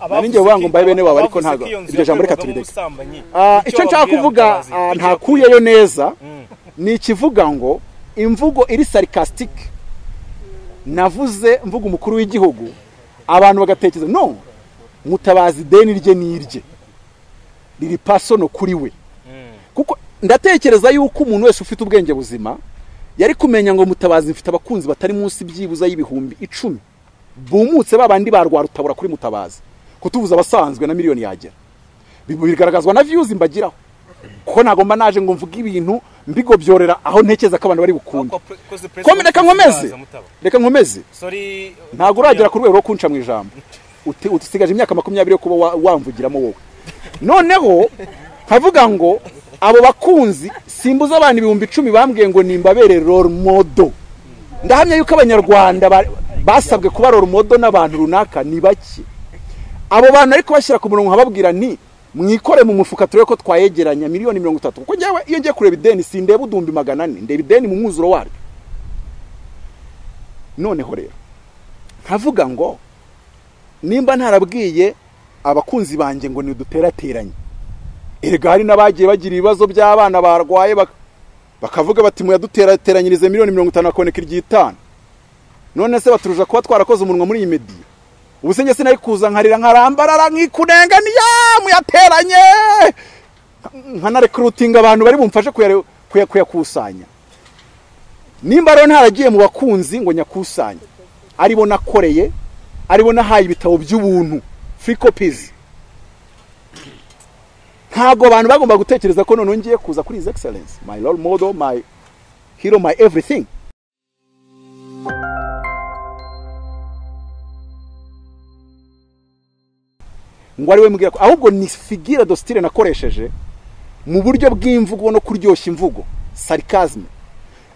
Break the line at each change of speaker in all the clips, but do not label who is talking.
Nari ngiye kuvuga ngo mbahe bene wabo, ariko ntabwo iryo jambo reka turireke. Icyo nshaka kuvuga ntakuyeyo neza ni ikivuga ngo imvugo iri sarcastic navuze mvuga umukuru w'igihugu, abantu bagatekereza no Mutabazi ideni rye nirye riri personal kuri we. Kuko ndatekereza yuko umuntu wese ufite ubwenge buzima yari kumenya ngo Mutabazi mfite abakunzi batari munsi byibuza y'ibihumbi 10 bumutse babandi barwara utabura kuri Mutabazi, kutubuza abasanzwe na miliyoni yagera. Bigaragazwa na views mbagiraho, kuko nagomba naje ngo mvuge ibintu mbigobyorera aho ntekeza ko abantu bari bukunde. Reka nkomeze, reka nkomeze. Ntabwo uragera ku rwego rwo kunca mu ijambo, usigaje imyaka 20 yo kuba wamvugiramo wowe. Noneho nkavuga ngo abo bakunzi simbuza abantu 10,000 bambwiye ngo nimbabere role model. Ndahamya yuko abanyarwanda basabwe kuba role model n'abantu runaka ni bake. Abo bantu ariko bashyira ku murongo nkababwira nti mwikore mu mufuka turebe ko twayegeranya miliyoni 30, kuko njyewe iyo ngiye kureba ideni sindeba udumbi 400, ndeba ideni mu mwuzuro waryo. Noneho rero nkavuga ngo nimba ntarabwiye abakunzi banjye ngo niduterateranye, erega hari n'abagiye bagira ibibazo by'abana barwaye bakavuga bati muyaduterateranyirize miliyoni 50 akaboneka iry'itanu. None se baturuja kuba twarakoze umunwa muri iyi media? Ubu se njye sinari kuza nkarira nkarambarara nkikunenganiya muyateranye, nkanarekrutinga abantu bari bumfashe kuyakusanya? Nimba rero ntaragiye mu bakunzi ngo nyakusanye, aribo nakoreye, aribo nahaye ibitabo by'ubuntu, free copies, ntabwo abantu bagomba gutekereza ko noneho ngiye kuza kuri His Excellence, my role model, my hero, my everything, ngo ari we mbwira ko, ahubwo ni figure de style nakoresheje mu buryo bw'imvugo no kuryoshya imvugo, sarcasme.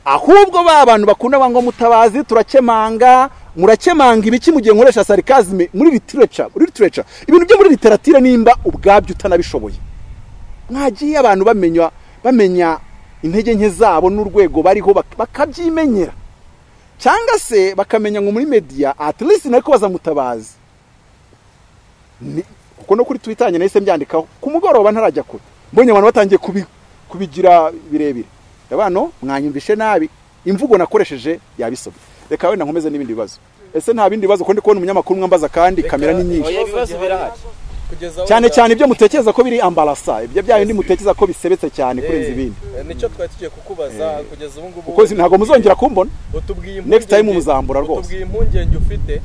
Ahubwo ba bantu bakunda banga Mutabazi, turakemanga, murakemanga ibiki mu gihe nkoresha sarcasme muri literature? Muri literature, ibintu byo muri literature, nimba ubwabyo utanabishoboye, mwagiye abantu bamenya intege nke zabo n'urwego bariho bakabyimenyera, cyangwa se bakamenya ngo muri media at least nari kubaza Mutabazi. Kuko no kuri Twitter njye nahise mbyandikaho ku mugoroba ntarajya kure, mbonye abantu batangiye kubigira birebire. Abano mwanyumvishe nabi, imvugo nakoresheje yabisobye. Reka wenda nkomeze n'ibindi bibazo. Ese nta bindi bibazo? Ko ndi kubona umunyamakuru mwambaza kandi kamera ni nyinshi.
Oya, ibibazo birahari.
Kugeza
Cyane cyane ibyo mutekereza ko biri embarrassant, ibyo bya bindi mutekereza ko bisebetse cyane kurenza ibindi.
Nicyo twari tugiye kukubaza kugeza ubu ngubu.
Kuko ntabwo muzongera kumbona.
Utubwiye
Next time muzambura rwose.
Utubwiye impungenge ufite,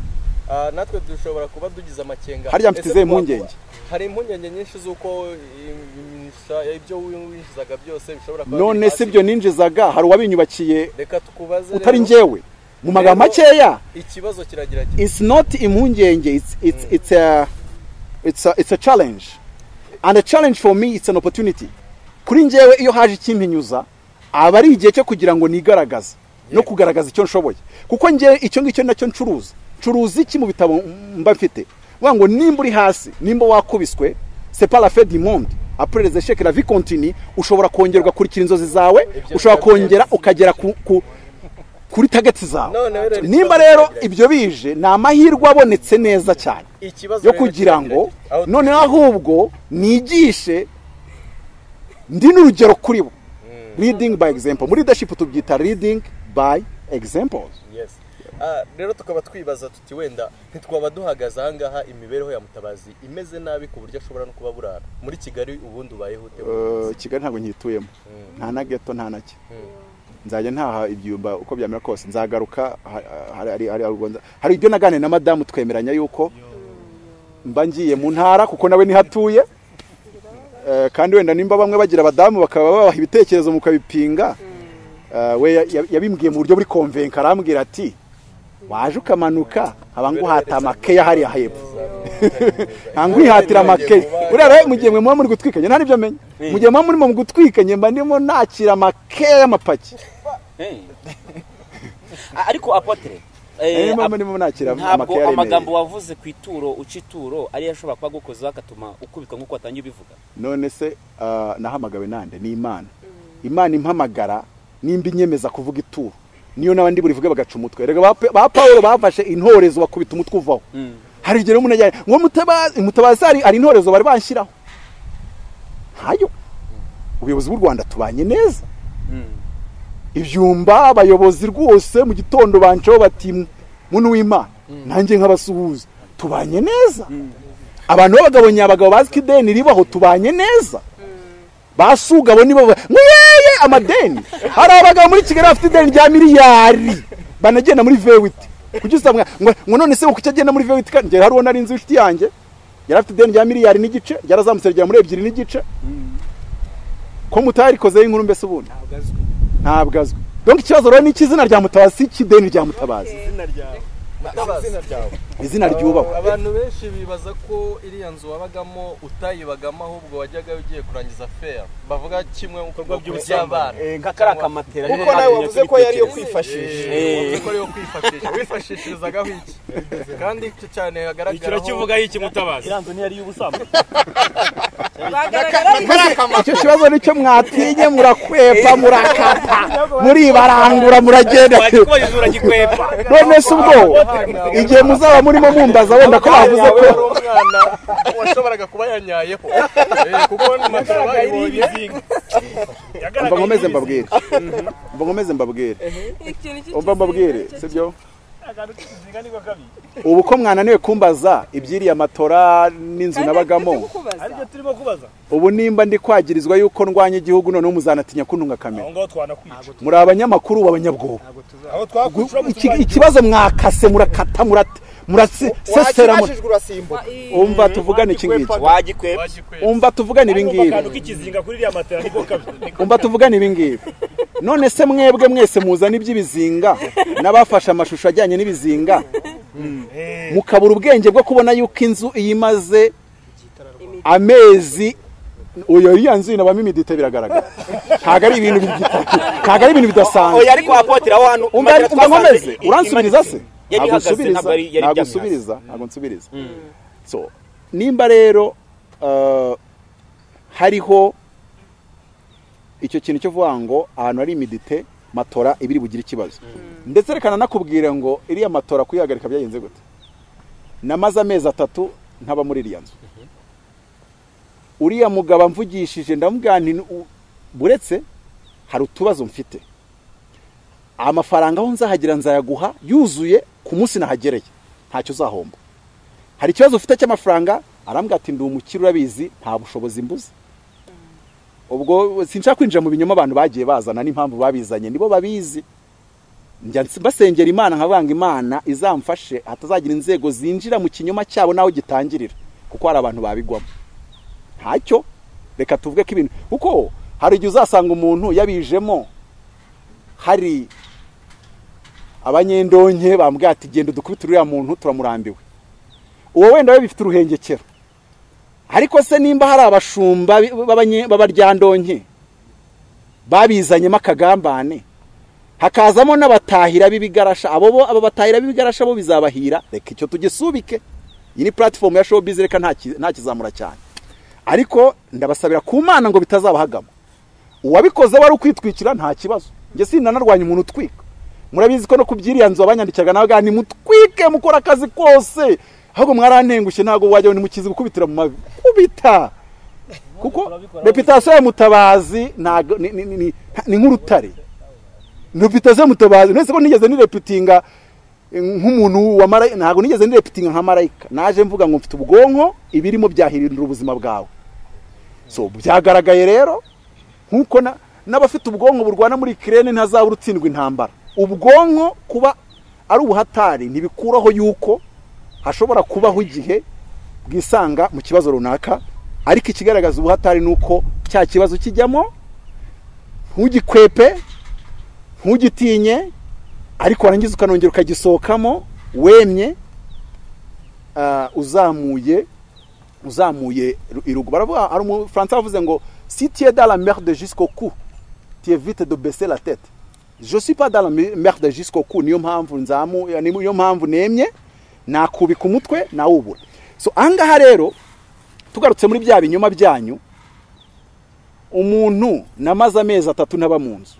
natwe dushobora kuba dugize amakenga.
Harya mfite
Ese
izihe mpungenge?
Hari impungenge nyinshi z'uko ibyo winjizaga byose bishobora kuba
None
biri
se
hasi.
ibyo ninjizaga hari uwabinyubakiye
Reka tukubaze
utari
rero,
njyewe? Mu magambo
Rero-
makeya,
ikibazo kiragira kiti:
it's not impungenge, it's a challenge, and a challenge for me, it's an opportunity. Kuri njyewe, iyo haje ikimpinyuza aba ari igihe cyo kugira ngo nigaragaze no kugaragaza icyo nshoboye, kuko njyewe icyo ngicyo nacyo ncuruza. Ncuruza iki mu bitabo mba mfite? Vuga ngo nimba uri hasi, nimba wakubiswe, c'est pas la fin du monde. Après les échecs, la vie continue. Ushobora kongera ugakurikira inzozi zawe,
Ibyo
ushobora
biba
kongera ukagera kuri target zawe.
None rero
Nimba
ikibazo
rero
kiragira
ibyo bije, ni amahirwe abonetse neza cyane
Ikibazo
yo
rero
kugira
kiragira
ngo
kiti, aho
noneho ahubwo nigishe, ndi n'urugero kuri bo, leading by example. Muri leadership tubyita leading by examples.
Yes. Rero tukaba twibaza tuti wenda ntitwaba duhagaze ahangaha imibereho ya Mutabazi imeze nabi ku buryo ashobora no kuba burara muri Kigali? Ubundi ubayeho ute?
Kigali ntabwo nkituyemo, nta na ghetto, nta na cye. Nzajya ntaha ibyumba uko byamera kose, nzagaruka. Hari ibyo naganiriye na madamu, twemeranya yuko mba ngiye mu ntara kuko nawe niho atuye. Kandi wenda nimba bamwe bagira abadamu bakaba babaha ibitekerezo mukabipinga, we yabimbwiye mu buryo buri convaincant, arambwira ati waje ukamanuka nkaba nguhata amakeya hariya hepfo, nta ngwihatira amakeya. Buriya rero mu gihe mwe muba muri gutwikanye, nta nibyo menya, mu gihe muba murimo mu gutwikanye mba ndimo nakira amakeya y'amapaki.
Ariko apôtre,
Mba ndimo nakira
ntabwo
amakeya
amagambo
aremereye.
wavuze ku ituro, uca ituro, ariyo ashobora kuba agukozeho agatuma ukubitwa nk'uko watangiye ubivuga?
None se nahamagawe nande? Ni Imana. Imana impamagara nimba inyemeza kuvuga ituro, niyo n'abandi burivuge bagaca umutwe. Rega ba Pawulo bafashe intorezo bakubita umutwe uvaho. Hari igihe umuntu ajya ngo Mutabazi ari intorezo bari banshyiraho. Ntayo. Ubuyobozi bw'u Rwanda tubanye neza. Ibyumba abayobozi rwose mu gitondo bancaho bati muntu w'Imana nanjye nk'abasuhuza tubanye neza. Abantu b'abagabo nyabagabo bazi ko ideni ribaho tubanye neza. Basugabo nibo mweye amadeni. Hari abagabo muri Kigali bafite ideni rya miliyari banagenda muri V8. Kuki usanga ngo none se uko cyagenda muri V8 kandi hari uwo nari nzi inshuti yanjye yari afite ideni rya miliyari n'igice yarazamutse rya muri 2.5. Ko mutarikoze inkuru mbese ubundi ntabwo azwi. Donc ikibazo rero ni izina rya Mutabazi cy'ideni rya Mutabazi.
Izina ryawe. Izina ryawe.
Izina ryubahwa.
Abantu benshi bibaza ko iriya nzu wabagamo utayibagamo ahubwo wajyaga ugiye kurangiza fair. Bavuga kimwe mu bikorwa by'ubusabana.
Nka karaka matera
kuko nawe wavuze ko yari yo kwifashisha.
Wavuze ko ari yo kwifashisha. Wifashishirizagaho iki? Kandi icyo cyane hagaragara.
Ikiro kivuga iki Mutabazi?
Iriya nzu ntiyari y'ubusambo.
Icyo kibazo nicyo mwatinye murakwepa murakata muribarangura muragenda. None se ubwo igihe muzaba murimo mumbaza wenda ko bavuze ko
umwana washoboraga kuba yanyayeho kuko
umva nkomeze mbabwire umva mbabwire sibyo. Ubu ko mwananiwe kumbaza ibyiriya matora n'inzu nabagamo, ubu nimba ndi kwagirizwa yuko ndwanya igihugu none muzanatinya kuntunga kamera. Muri abanyamakuru b'abanyabwoba ikibazo mwakase murakata murasesera. Umva tuvugane iki ngiki, umva tuvugane ibi ngibi, umva tuvugane ibi ngibi. None se mwebwe mwese muzana iby'ibizinga n'abafashe amashusho ajyanye n'ibizinga mukabura ubwenge bwo kubona yuko inzu iyimaze amezi uyo iriya nzu inabamo imidite biragaragara. Ntago ari ibintu ntago ari ibintu bidasanzwe.
Oya ariko apotira aho hantu
umva nkomeze uransubiriza se? Ntabwo nsubiriza. So nimba rero hariho icyo kintu cyo vuga ngo ahantu hari imidite matora ibiri bugira ikibazo. Ndetse rekana nakubwira ngo iriya matora kuyihagarika byagenze gute. Namaze amezi 3 ntaba muri iriya nzu. Uriya mugabo mvugishije ndamubwira nti buretse hari utubazo mfite. Amafaranga aho nzahagira nzayaguha yuzuye ku munsi nahagereye ntacyo uzahomba. Hari ikibazo ufite cy'amafaranga? Arambwira ati ndi umukire urabizi nta bushobozi mbuze. Ubwo sinshaka kwinjira mu binyoma abantu bagiye bazana n'impamvu babizanye nibo babizi. Njya basengera Imana nkabanga Imana izamfashe hatazagira inzego zinjira mu kinyoma cyabo naho gitangirira kuko hari abantu babigwamo. Ntacyo reka tuvuge ko ibintu kuko hari igihe uzasanga umuntu yabijemo hari abanyendonke bambwira ati genda dukubite uriya muntu turamurambiwe. Uwo wenda we bifite uruhengekero. Ariko se nimba hari abashumba b'abaryandonke babizanyemo akagambane hakazamo n'abatahira b'ibigarasha, abo bo aba batahira b'ibigarasha bo bizabahira. Reka icyo tugisubike. Iyi ni platform ya showbiz reka nta kizamura cyane. Ariko ndabasabira ku Mana ngo bitazabahagama. Uwabikoze wari ukwitwikira nta kibazo. Nge sinanarwanya umuntu utwika. Murabizi ko no kubyiriya nzu abanyandikiraga nawe ni mutwike mukora akazi kose. Ahubwo mwarantengushye ntago wajya ni mukizi gukubitira mu mavi. Kubita. Kuko reputation ya Mutabazi ntago ni nk'urutare. Reputation ya Mutabazi nese ko nigeze ni reputinga nk'umuntu wa marayika, ntago nigeze ni reputinga nka marayika. Naje mvuga ngo mfite ubwonko ibirimo byahirindura ubuzima bwawe. So byagaragaye rero nkuko n'abafite ubwonko burwana muri Ukraine ntazabura utsindwa intambara. Ubwonko kuba ari ubuhatari ntibikuraho yuko hashobora kubaho igihe bwisanga mu kibazo runaka, ariko ikigaragaza ubuhatari nuko cya kibazo kijyamo ntugikwepe ntugitinye, ariko warangiza ukanongera ukagisohokamo wemye uzamuye irugu. Baravuga hari umufaransa wavuze ngo si tu es dans la merde jusqu'au cou tu évites de baisser la tête. Je suis pas dans la merde jusqu'au cou, niyo mpamvu nzamu, niyo mpamvu nemye nakubika umutwe nawubura. So angaha rero tugarutse muri bya binyoma byanyu, umuntu namaze amezi 3 ntaba mu nzu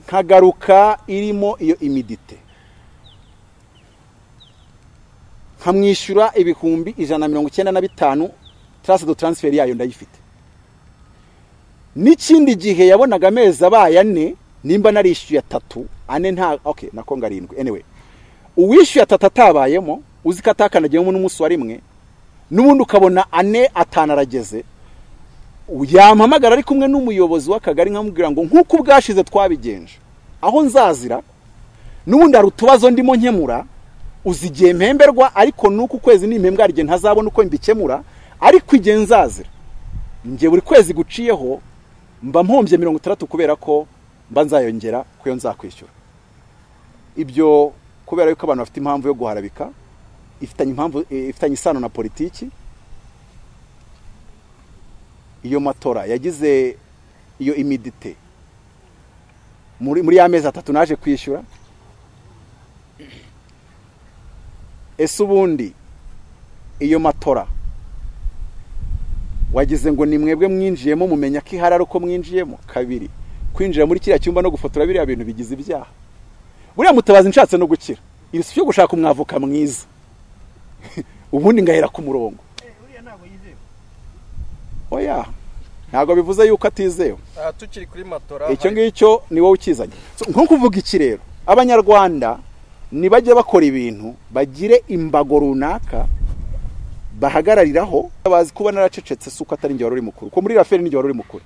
nkagaruka irimo iyo imidite, Nkamwishyura 195,000, trace de transfert yayo ndayifite. N'ikindi gihe yabonaga amezi abaye 4, nimba narishyuye 3, 4 nta okay nako ngarindwi. Anyway, uwishyuye 3 atabayemo, uzi ko atakanagiyemo n'umunsi wa rimwe, n'ubundi ukabona 4 5 arageze, yampamagara ari kumwe n'umuyobozi w'akagari nkamubwira ngo nkuko ubwashize twabigenje, aho nzazira n'ubundi hari utubazo ndimo nkemura, uzi igihe mpemberwa, ariko nuko ukwezi nimpembwa hari igihe ntazabona uko mbikemura, ariko igihe nzazira njye buri kwezi guciyeho mba mpombye 60 kubera ko mba nzayongera kuyo nzakwishyura. Ibyo kubera yuko abantu bafite impamvu yo guharabika ifitanye impamvu, ifitanye isano na politiki. Iyo matora yagize iyo imidite muri amezi 3 naje kwishyura. Ese ubundi iyo matora wagize ngo ni mwebwe mwinjiyemo mumenya ko ihari uko mwinjiyemo? Kabiri, kwinjira muri kiriya cyumba no gufotora biriya bintu bigize ibyaha. Buriya Mutabazi nshatse no gukira, iri si gushaka umwavoka mwiza ubundi ngahera ku murongo. Oya, ntabwo bivuze yuko atizewe.
Tukiri kuri matora,
icyo ngicyo ni wowe ukizanye. Nko kuvuga iki rero, Abanyarwanda nibajye bakora ibintu bagire imbago runaka bahagarariraho. Bazi kuba naracecetse suko atari njye wari uri mukuru, ko muri Raferi njye wari uri mukuru.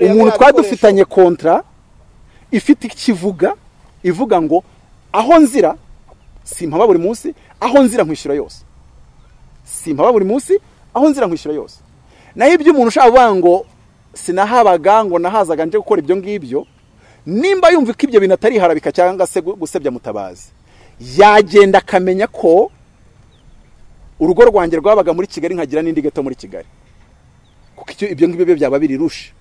Umuntu twadufitanye kontra ifite ikivuga ivuga ngo aho nzira simpaba buri munsi, aho nzira nkwishyura yose, simpaba buri munsi, aho nzira nkwishyura yose. Naho ibyo umuntu ushaka kuvuga ngo sinahabaga ngo nahazaga nje gukora ibyo ngibyo, nimba yumva ko ibyo bintu atari harabika cyangwa se gusebya Mutabazi, yagenda akamenya ko urugo rwanjye rwabaga muri Kigali nkagira n'indi gato muri Kigali, kuko ibyo ngibyo byaba biri rushe.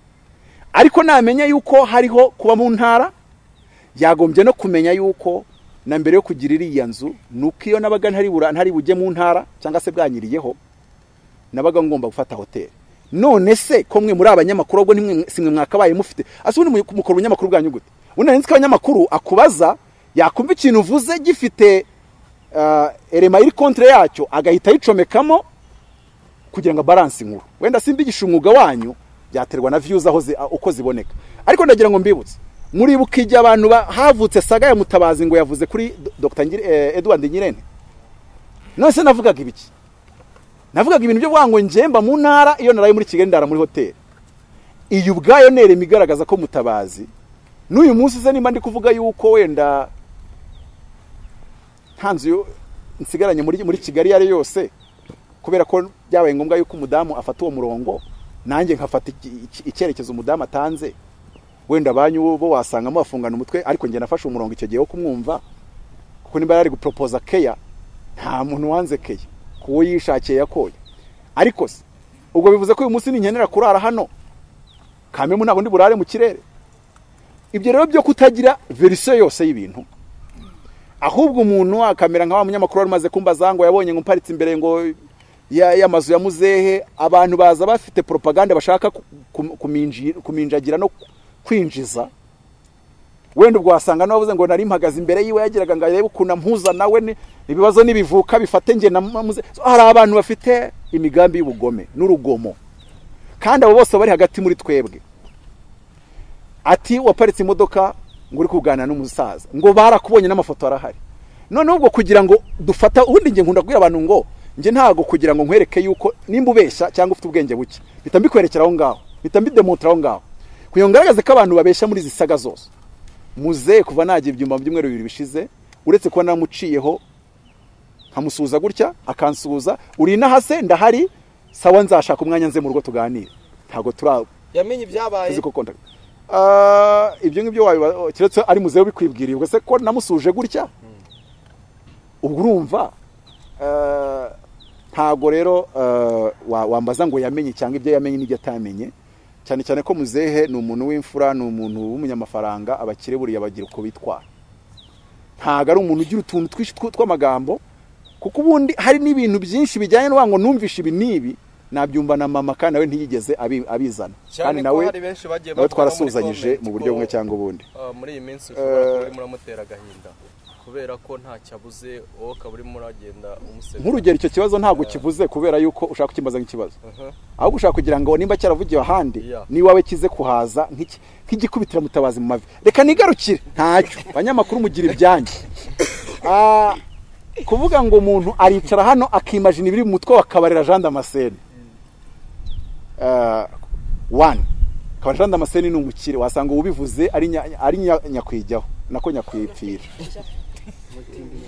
Ariko namenya yuko hariho kuba mu ntara, yagombye no kumenya yuko na mbere yo kugira iriya nzu nuko iyo nabaga ntari bujye mu ntara cyangwa se bwanyiriyeho, nabaga ngomba gufata hoteli. None se ko mwe muri abanyamakuru ubwo nimwe simwe mwakabaye mufite ase ubundi mukora ubunyamakuru bwanyu gute? Ubundi nzi ko abanyamakuru akubaza yakumva ikintu uvuze gifite erema iri contre yacyo agahita yicomekamo kugira ngo balance inkuru. Wenda simbigisha umwuga wanyu byaterwa na views aho uko ziboneka, ariko ndagira ngo mbibutse, muribuka ijya abantu havutse saga ya Mutabazi ngo yavuze kuri Dr. Edouard Ngirente. None se navugaga ibiki? Navugaga ibintu byo kuvuga ngo njemba mu ntara, iyo naraye muri Kigali ndara muri hoteli. Iyo ubwayo nere migaragaza ko Mutabazi n'uyu munsi se nimba ndi kuvuga yuko wenda nta nzu nsigaranye muri Kigali yari yose, kubera ko byabaye ngombwa yuko umudamu afata uwo murongo nanjye nkafata icyerekezo umudamu atanze, wenda banyu bo wasangamo bafungana umutwe, ariko njye nafashe umurongo icyo gihe wo kumwumva, kuko nimba yari guproposa keya nta muntu wanze keya kuwo yishakiye yakoye. Ariko se ubwo bivuze ko uyu munsi ninkenera kurara hano kamemu ntabwo ndi burare mu kirere? Ibyo rero byo kutagira version yose y'ibintu, ahubwo umuntu akamera nka wa munyamakuru wari umaze kumbaza ngo yabonye ngo mparitse imbere ngo y'amazu ya muzehe. Abantu baza bafite propaganda bashaka kuminjagira no kwinjiza. Wenda ubwo wasanga navuze ngo nari mpagaze imbere yiwe yagiraga ngo arebe ukuntu mpuza nawe, ibibazo nibivuka bifate nge na muze. Hari abantu bafite imigambi y'ubugome n'urugomo, kandi abo bose bari hagati muri twebwe. Ati waparitse imodoka ngo uri kuganira n'umusaza ngo barakubonye n'amafoto arahari. None ubwo kugira ngo dufata ubundi nge nkunda kubwira abantu ngo nge ntago kugira ngo nkwereke yuko nimba ubeshya cyangwa ufite ubwenge buke mpita mbikwerekera aho ngaho, mpita mbidemontra aho ngaho, kugira ngo ngaragaze ko abantu babeshya muri izi saga zose. Muzehe kuva nagiye ibyumba by'umweru bibiri bishize, uretse kuba namuciyeho nkamusuhuza gutya akansuhuza, uri inahase ndahari sawa, nzashaka umwanya nze mu rugo tuganire. Ntago tura
yamenye ibyabaye.
Ibyo ngibyo wabiba keretse ari muzehe ubikwibwiriye, ubwo se ko namusuje gutya ubwo urumva ntago rero wambaza ngo yamenye cyangwa ibyo yamenye n'ibyo atamenye. Cyane cyane ko muzehe ni umuntu w'imfura, ni umuntu w'umunyamafaranga, abakire buriya bagira uko bitwara. Ntago ari umuntu ugira utuntu twinshi tw'amagambo, kuko ubundi hari n'ibintu byinshi bijyanye no ngo numvishe ibi n'ibi nabyumva na mama, kandi nawe ntiyigeze abizana, kandi nawe twarasuzanyije mu buryo bumwe cyangwa ubundi.
Muri iyi minsi ushobora kuba urimo uramutera agahinda. Kubera ko ntacyo abuze, wowe ukaba urimo uragenda umusebya.
Nk'urugero, icyo kibazo ntabwo kivuze kubera yuko ushaka kukimbaza nk'ikibazo, ahubwo ushaka kugira ngo nimba cyaravugiwe ahandi niwawe kize kuhaza nk'igikubitira Mutabazi mu mavi. Reka nigarukire ntacyo, abanyamakuru mugira ibyanyu. Kuvuga ngo umuntu aricara hano akimajina ibiri mu mutwe wa Kabarira Jean Damascene. One, Kabarira Jean Damascene ni umukire, wasanga ubivuze ari nyakwijyaho, nako nyakwipfira.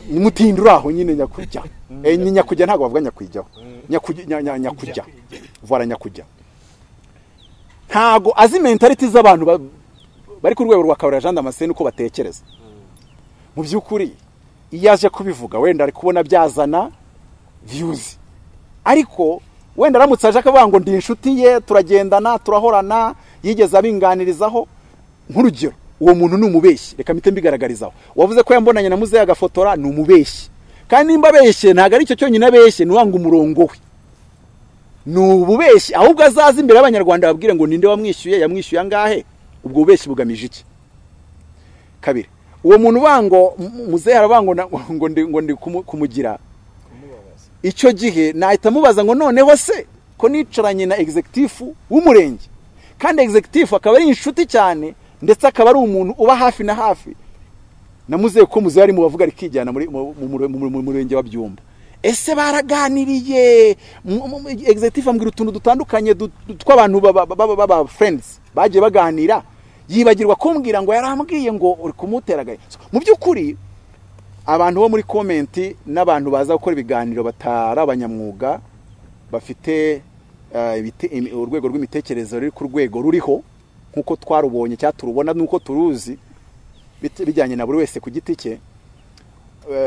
Ni mutindi uri aho nyine nyakujya. Ni nyakujya, ntabwo bavuga nyakwijyaho. Nyakujya, nyakujya. Voilà, nyakujya. Ntago azi mentality z'abantu bari ku rwego rwa Kabarira Jean Damascene uko batekereza. Mu by'ukuri iyo aje kubivuga wenda ari kubona byazana views, ariko wenda aramutse aje akavuga ngo ndi inshuti ye, turagendana, turahorana, yigeze abinganirizaho, nk'urugero uwo muntu ni umubeshyi, reka mpite mbigaragarizaho. Wavuze ko yambonanye na muzehe agafotora, ni umubeshyi. Kandi nimba abeshye ntabwo ari icyo cyonyine abeshye, ni uwanga umurongo we, ni ububeshyi. Ahubwo azaza imbere y'Abanyarwanda babwire ngo ninde wamwishyuye, yamwishyuye angahe, ubwo bubeshyi bugamije iki? Kabiri, uwo muntu uvuga ngo muzehe aravuga ngo ndi kumugira icyo gihe, nahita mubaza ngo noneho se ko nicaranye na executive w'umurenge, kandi executive akaba ari inshuti cyane, ndetse akaba ari umuntu uba hafi na hafi na muzehe, ko muzehe ari mu bavuga rikijyana muri mu murenge wa Byumba, ese baraganiriye? Executive ambwira utuntu dutandukanye tw'abantu baba friends bagiye baganira, yibagirwa kumbwira ngo yarambwiye ngo uri kumutera agahinda. So, mu by'ukuri abantu bo muri comment n'abantu baza gukora ibiganiro batari abanyamwuga, bafite urwego rw'imitekerereze ruri ku rwego ruriho nk'uko twarubonye cyangwa turubona n'uko turuzi, bijyanye na buri wese ku giti cye,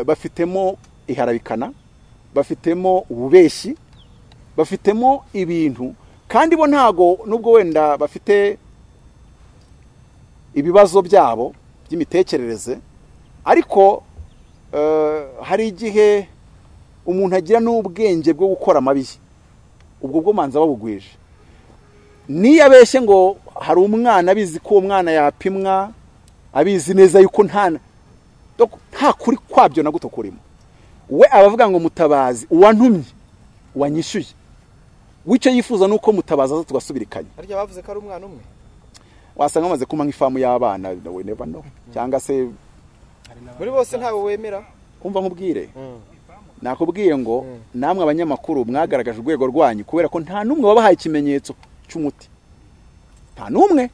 bafitemo iharabikana, bafitemo ububeshyi, bafitemo ibintu, kandi bo ntago, nubwo wenda bafite ibibazo byabo by'imitekerereze, ariko hari igihe umuntu agira n'ubwenge bwo gukora amabi, ubwo bwo manza babugwije. Niyo abeshye ngo hari umwana, abizi ko uwo mwana yapimwa, abizi neza yuko nta kuri kwabyo na guto kurimo. We abavuga ngo Mutabazi uwantumye, wanyishyuye, wicyo yifuza nuko Mutabazi aza tugasubirikanya.
Harya bavuze ko ari umwana umwe?
Wasanga bamaze kuma nk'ifamu y'abana, we never know, cyangwa se
Muri bose ntawe wemera?
Umva nkubwire, nakubwiye ngo namwe abanyamakuru mwagaragaje urwego rwanyu, kubera ko nta n'umwe wabahaye ikimenyetso cy'umuti, nta n'umwe.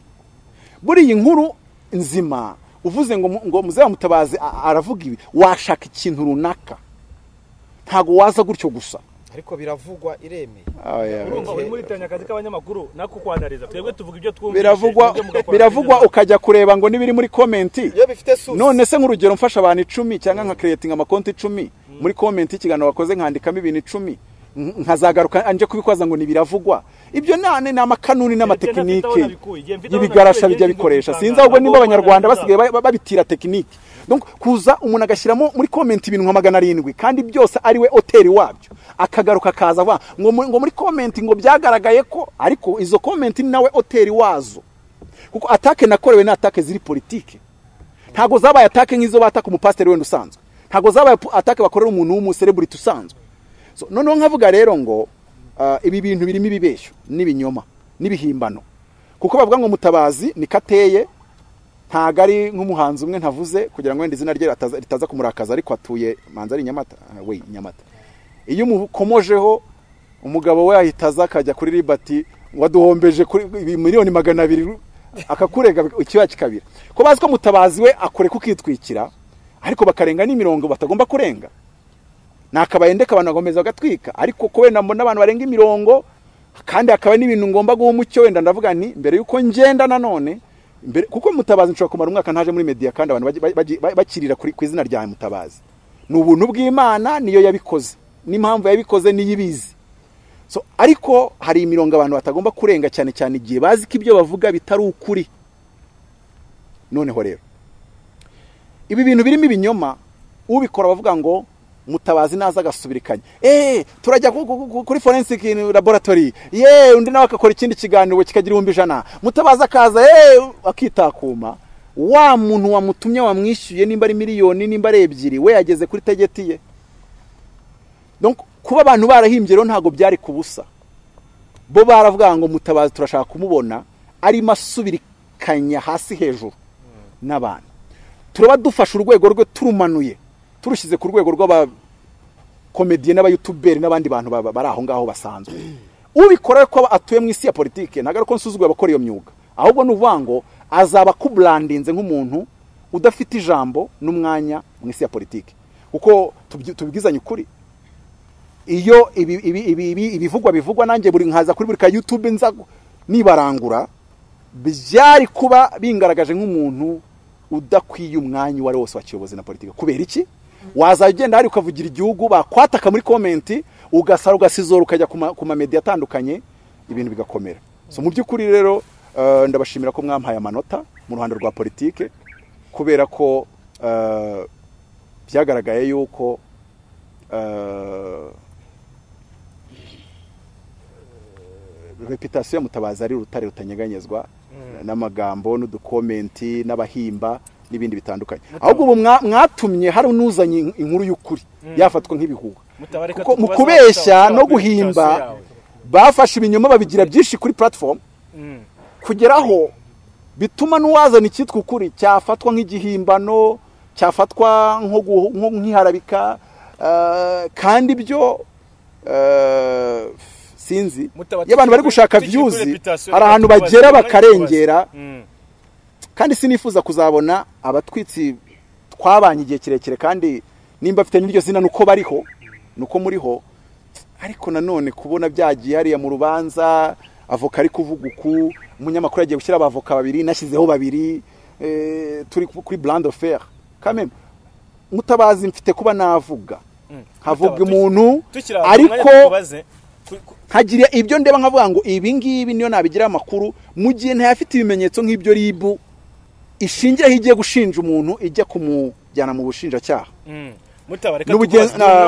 Buriya inkuru nzima, uvuze ngo muzehe Mutabazi aravuga ibi, washaka ikintu runaka, ntago waza gutyo gusa.
Ariko biravugwa, iremeye.
Urumva uri muri tanya akazi k'abanyamakuru nako kwanariza, twebwe tuvuga ibyo twumvise.
Biravugwa,
mwebwe mugakora
biravugwa, ukajya kureba ngo nibiri muri comment.
Iyo bifite source.
None se nk'urugero, mfasha abantu 10 cyangwa nka creating amakonti 10, muri comment y'ikiganiro wakoze nkandikamo ibintu 10, nkazagaruka anje kubikwaza ngo nibiravugwa, ibyo nane ni amakanuni n'amatekinike y'ibigarasha bijya bikoresha. Sinzi ahubwo nimba Abanyarwanda basigaye babitira tekinike. Donc kuza umuntu agashyiramo muri comment ibintu nka 700, kandi byose ari we auteur wabyo, akagaruka akaza avuga ngo muri comment ngo byagaragaye ko, ariko izo comment ni nawe auteur wazo, kuko attaque nakorewe ni attaque ziri politike, ntago zabaye attaque nk'izo bataka umupasiteri wenda usanzwe, ntago zabaye attaque bakorera umuntu w'umucelebrity usanzwe. So noneho nkavuga rero ngo ibi bintu birimo ibibeshyo n'ibinyoma n'ibihimbano, kuko bavuga ngo Mutabazi ni kateye, ntago ari nk'umuhanzi umwe ntavuze kugira ngo wenda izina rye ritaza kumurakaza, ariko atuye manza ari Nyamata, we Nyamata. Iyo umukomojeho umugabo we ahita aza akajya kuri Liberty, waduhombeje kuri miliyoni 200, akakurega ikiba kikabira, ko bazi ko Mutabazi we akureka ukitwikira, ariko bakarenga n'imirongo batagomba kurenga. Nakabaye ndeka abantu bagomeza bagatwika, ariko ko wenda mbona abantu barenga imirongo, kandi hakaba n'ibintu ngomba guha umucyo, wenda ndavuga nti mbere yuko ngenda nanone mbere, kuko Mutabazi nshobora kumara umwaka ntaje muri media, kandi abantu bakirira ku izina rya Mutabazi. Ni ubuntu bw'Imana, niyo yabikoze, n'impamvu yabikoze niyo ibizi. So ariko hari imirongo abantu batagomba kurenga, cyane cyane igihe bazi ko ibyo bavuga bitari ukuri. Noneho rero ibi bintu birimo ibinyoma, ubikora bavuga ngo Mutabazi naza agasubirikanya, turajya kuri forensic laboratory, ye undi nawe akakora ikindi kiganiro kikagira 100,000, Mutabazi akaza akitakuma. Wa muntu wamutumye wamwishyuye nimba ari miliyoni nimba ari 2 we yageze kuri target ye. Donc kuba abantu barahimbye rero ntago byari kubusa. Bo baravuga ngo Mutabazi turashaka kumubona arimo asubirikanya hasi hejuru n'abantu. Turaba dufasha urwego rwe turumanuye turushyize ku rwego rw'aba komediye n'abayutuberi n'abandi bantu bari aho ngaho basanzwe. Ubikora ko atuye mu isi ya politike ntago ariko nsuzugura abakora iyo myuga, ahubwo nuvuga ngo azaba kubrandinze nk'umuntu udafite ijambo n'umwanya mu isi ya politike. Kuko tubwizanye ukuri, iyo ibivugwa bivugwa nanjye buri nkaza kuri buri ka YouTube nza nibarangura, byari kuba bingaragaje nk'umuntu udakwiye umwanya wari wose wa kiyobozi na politike. Kubera iki? Waza ugenda hari ukavugira igihugu bakwataka muri comment, ugasara ugasizora ukajya ku ma media atandukanye, ibintu bigakomera. So mu by'ukuri rero ndabashimira ko mwampaye amanota mu ruhando rwa politike, kubera ko byagaragaye yuko reputation ya Mutabazi ari urutare rutanyeganyezwa n'amagambo n'udukomenti n'abahimba n'ibindi bitandukanye. Ahubwo ubu mwatumye hari unuzanye inkuru y'ukuri yafatwa nk'ibihuha. Kuko mu kubeshya no guhimba bafashe ibinyoma babigira byinshi kuri platform, kugeraho bituma n'uwazana icyitwa ukuri cyafatwa nk'igihimbano, cyafatwa nko nk'iharabika, kandi ibyo sinzi. Iyo abantu bari gushaka views hari ahantu bagera bakarengera, kandi sinifuza kuzabona abatwitsi twabanye igihe kirekire, kandi nimba afite n'iryo zina nuko bariho nuko muriho, ariko nanone kubona byagiye hariya mu rubanza avoka ari kuvuga uku, umunyamakuru agiye gushyira abavoka babiri nashyizeho babiri, turi kuri brand of fair quand même. Mutabazi mfite kuba navuga nkavuga umuntu, ariko nkagira ibyo ndeba nkavuga ngo ibi ngibi niyo nabigira amakuru, mu gihe ntayafite ibimenyetso nk'ibyo RIB ishingira igiye gushinja umuntu ijya kumujyana mu bushinjacyaha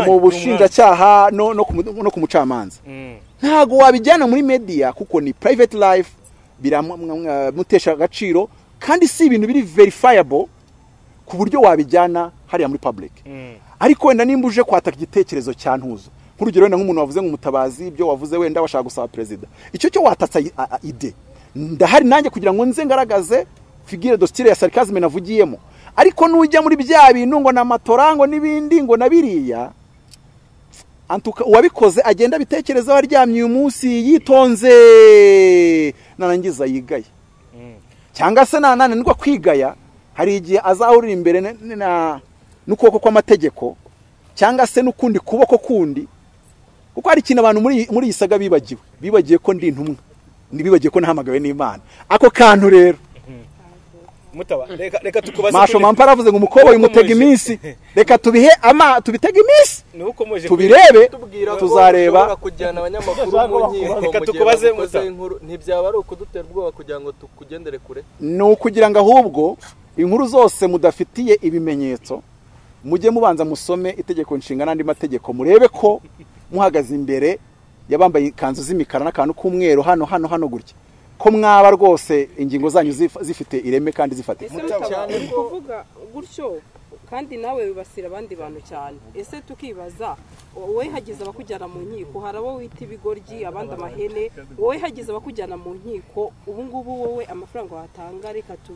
mu bushinjacyaha no ku mucamanza. Ntago wabijyana muri media kuko ni private life, biramutesha agaciro, kandi si ibintu biri verifiable ku buryo wabijyana hariya muri public. Ariko wenda nimba uje kwataka igitekerezo cya Ntuzo, nk'urugero wenda nk'umuntu wavuze ngo Mutabazi ibyo wavuze wenda washaka gusaba president, icyo cyo watatsa ide ndahari nanjye kugira ngo nze ngaragaze figure de style ya sarcasme navugiyemo. Ariko nujya muri bya bintu ngo na matorango n'ibindi ngo nabiriya, antuka uwabikoze agenda bitekerezaho aryamye uyu munsi yitonze narangiza yigaye, cyangwa se nananirwa kwigaya hari igihe azahurira imbere n'ukuboko kw'amategeko cyangwa se n'ukundi kuboko kundi. Kuko hari ikintu abantu muri iyi saga bibagiwe ko ndi intumwa, nibibagiye ko nahamagawe n'Imana. Ako kantu rero
Mutaba reka tukubaze.
Masho Mampara avuze ngo umukobwa yumutega iminsi, reka tubihe ama tubitega iminsi tubirebe, tuzareba
kujyana abanyamakuru mu nkiko.
Reka tukubaze
inkuru, ntibyaba ari ukudutera ubwoba kugira ngo tukugendere kure,
ni ukugira ngo ahubwo inkuru zose mudafitiye ibimenyetso mujye mubanza musome itegeko nshinga n'andi mategeko, murebe ko muhagaze imbere yabambaye ikanzu z'imikara n'akantu k'umweru hano hano hano gutya, ko mwaba rwose ingingo zanyu zifite ireme kandi zifatika.
Cyane kuvuga gutyo kandi nawe wibasira abandi bantu cyane. Ese tukibaza wowe hagize abakujyana mu nkiko, hari abo wita ibigoryi abandi amahene, wowe hagize abakujyana mu nkiko ubu ngubu wowe amafaranga watanga reka